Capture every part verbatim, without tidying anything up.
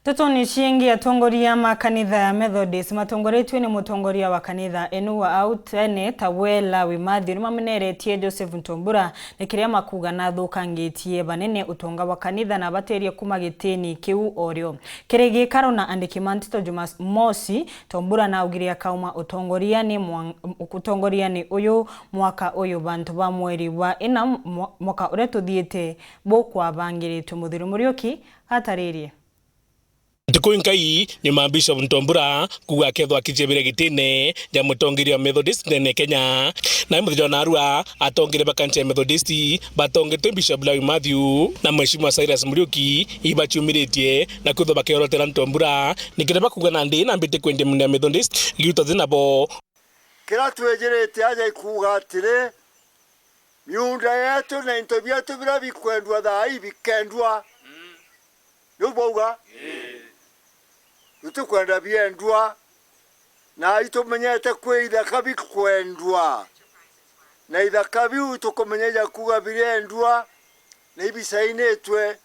Tutoni ciingi, atongoria ma kanitha ya Methodist matongoretue ni mutongoria wa kanitha inu wa au tene, Tawela Wi Matthew, nimameneretie Joseph Ntombura ni kiria makuuga nathukangitie banene utonga bwa kanitha na abaterie kuma gitini kiu orio. Kiri gikaro na andiki ma nteto Jumamosi, Ntombura naugire akauma utongoriani mwa-, utongoriani uyu mwaka uyu bantu ba mweri wa ina mwa-, mwaka uria tuthiite bukwabangiritwe. Muthuri Muriuki ataririe. Ntuku inkai nyuma ya Bishop Ntombura kuuga akethwa akijebire gitine ja mutongeria wa Methodist ndene Kenya. Nae muthenya wa narua, atongeria ba kanisa ya Methodist batongetwe Bishop Lawi Matthew na Mheshimiwa Cyrus Muriuki ibaciumiritie na kwithwa bakeorotera Ntombura, nikenda bakuuga nandi nambite kwendia miunda ya Methodist giuta thi nabo. Kiria twijirite aja ikuuga atiri, miunda yetu na into bietu biria bikwendua thaa ii bikendua. Niu bauga? Tutikwenda biendua. Na itumenyete kwi ithaka bikwendua. Na ithaka biu itukumenya ija kuuga biriendua, na ibisainitwe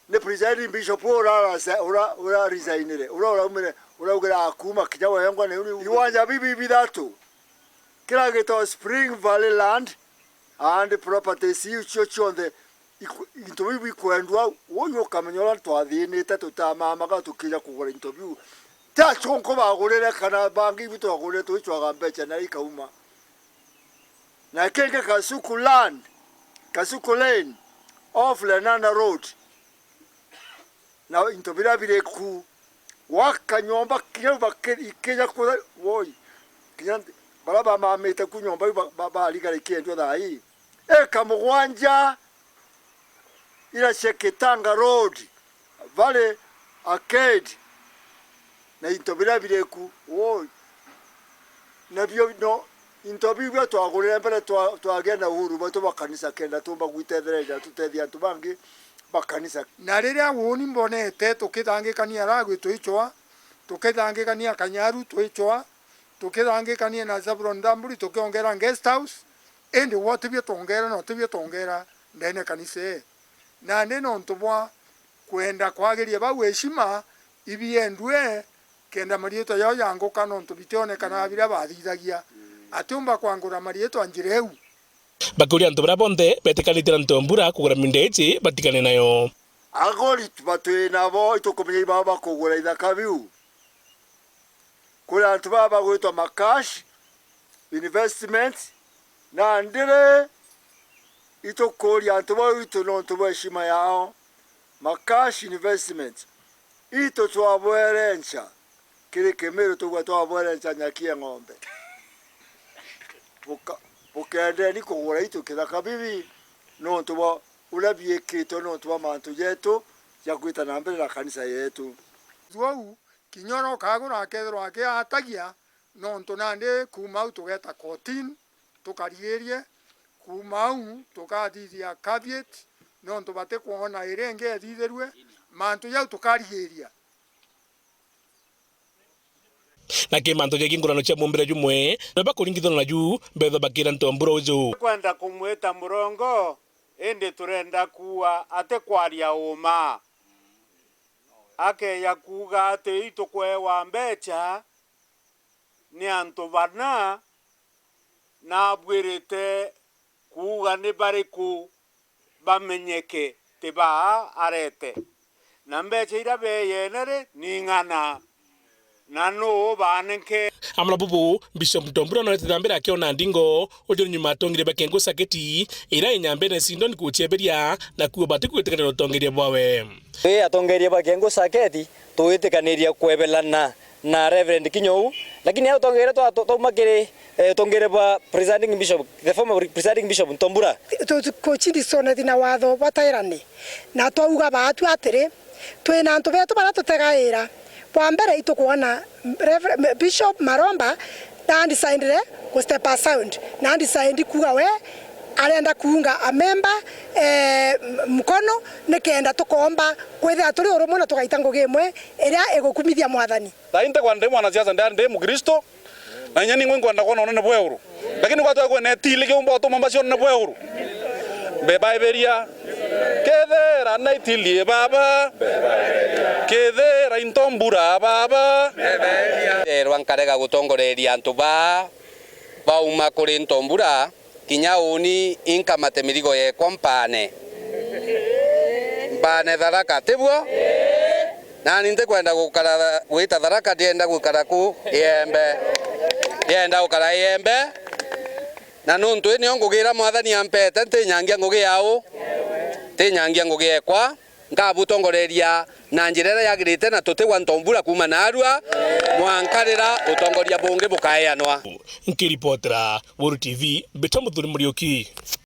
ni presiding bishop ura, ura, ura resignire, ura uraumire, uraugire akuuma kinya wengwa na iu. Iwanja bibi bithatu, kira gitwa Spring Valley Land and properties iu cio cionthe, iku-, into biu bikwendua, uyu ukamenya uria twathinite tutamamaga tukija kugura into biu. Ti achunku bagurire kana bangi ibu twagurire twicwaga mbeca na ikauma. Na kingi Kasuku land, Kasuku lane, off Lenana road. Na into biria biri ku, gwaka nyomba kinya baki-, ikinya kutha-, woi, kinya baria bamamite ku nyomba iu ba-, ba-, barigara ikiendua thaa ii. Eka mugwanja ira cia Kitanga road, Valley Arcade, na into biria biri ku, woi. Nabio no, into biu bia twagurire mbere twa-, twagia na uhuru bwaitu bwa kanisa kenda tuumba gwitethereria tutethia antu bangi ba kanisa. Na riria uuni mbonete tukithangikania Ragwi twichoa, tukithangikania Kanyaru twichoa, tukithangikania na Zabulon Ndamburi tukiongera guest house, indi gwe utibio twongera na utibio twongera ndene kanisa ii. Nandi nontu bwa kwenda kwagiria bau heshima, ibiendue, kenda mariitwa jao janguka, nontu bitionekanaga biria bathithagia. Atiumba kwangura mariitwa njira iu. Bakiuria antu baria bonthe betikanitie na Ntombura kugura miunda iji batigane nayo. Aguri batwi nabo itukumenya ibao bakugura ithaka biu. Kuri antu baba bagwitwa Makash Investment, nandi ri itukuria antu bau itu nontu bwa heshima yao. Makash Investment, itu twabwerenca kiri Kimiru, tugwe twabwerenca nyaki ya ng'ombe. Buka-, bukendeni kugura itu kithaka bibi nontu bwa uria biikitwe nontu bwa mantu jetu ja gwita na mbere na kanisa yetu. Uu kinya uria ukagura akethirwa akiatagia, nontu nandi kuuma au tugeta kotini, tukarigirie, kuuma au tukathithia caveat, nontu batikwona iria ingi ethithirue, mantu jau tukarigiria. Na ki mantu jegie ngurano cia mumbire jumwe, na bakuringithana naju, betha bakira Ntombura uju. Kwenda kumwita murongo, indi turenda kuua ati kwaria uuma. Akeeja kuuga ati itukwewa mbecha ni antu bana, na abuirite kuuga ni bariku bamenyeke ti baa arete, na mbecha iria beeyene ri ni ng'ana, na nuu baanenke? Amwe na bubu, Bishop Ntombura noete thambira akiona ndingo, uju ni nyuma atongire bakengu saketi, iria inyambene sindoni kuchieberia, na kuo batigwitikana na utongeria bwawe. Wi atongeria ba Kiengu Saketi, tugwitikaniria kwebelana na Reverend Kinyou, lakini au tongeria twa-, twa-, twauma kiri, eh, tongeria ba presiding bishop, the former presiding bishop Ntombura. Tu-, tu-, kuchindisone thina watho bwa tairani, na twauga baatu atiri, twina antu betu baria tutegaira. Bwa mbere itukwona Reverend Bishop Maromba na andisaindire ku step aside, na andisaindi kuuga we arenda kuunga amemba, eh, m-, mkono, nikenda tukoomba kwithira turi urumwe na tugaita ngugi imwe iria igukumithia Mwathani. Thaai ntikwenda ndi mwanasiasa, ndi, ndi Mukristo, na inya ningwe nkwenda kwona unene bwa iguru. Lakini gwatwa kwene tili kiumba utuma mbacio unene bwa iguru. Mbebaibiria. Kethira naitilie baba, kethira into mbura baba. Erwa nkarega gutongoreria antu baa bauma kuri Ntombura, kinya uuni inkamate mirigo yekwa mpane. Mpane Tharaka, tibwo? Nani ntikwenda gukara, gwita Tharaka, ndienda gukara ku Iembe. Ndienda gukara Iembe. Na nuntu ii nio ngugi iria Mwathani ampete, ntinyangia ngugi ya u? Ntinyangia ngugi ekwa. Nkabutongoreria na njira iria yagirite, na tutigwa Ntombura kuuma naarua mwanka riria utongoria bungi bukaeanwa. Nkiripotera Weru T V, mbita Muthuri Muriuki.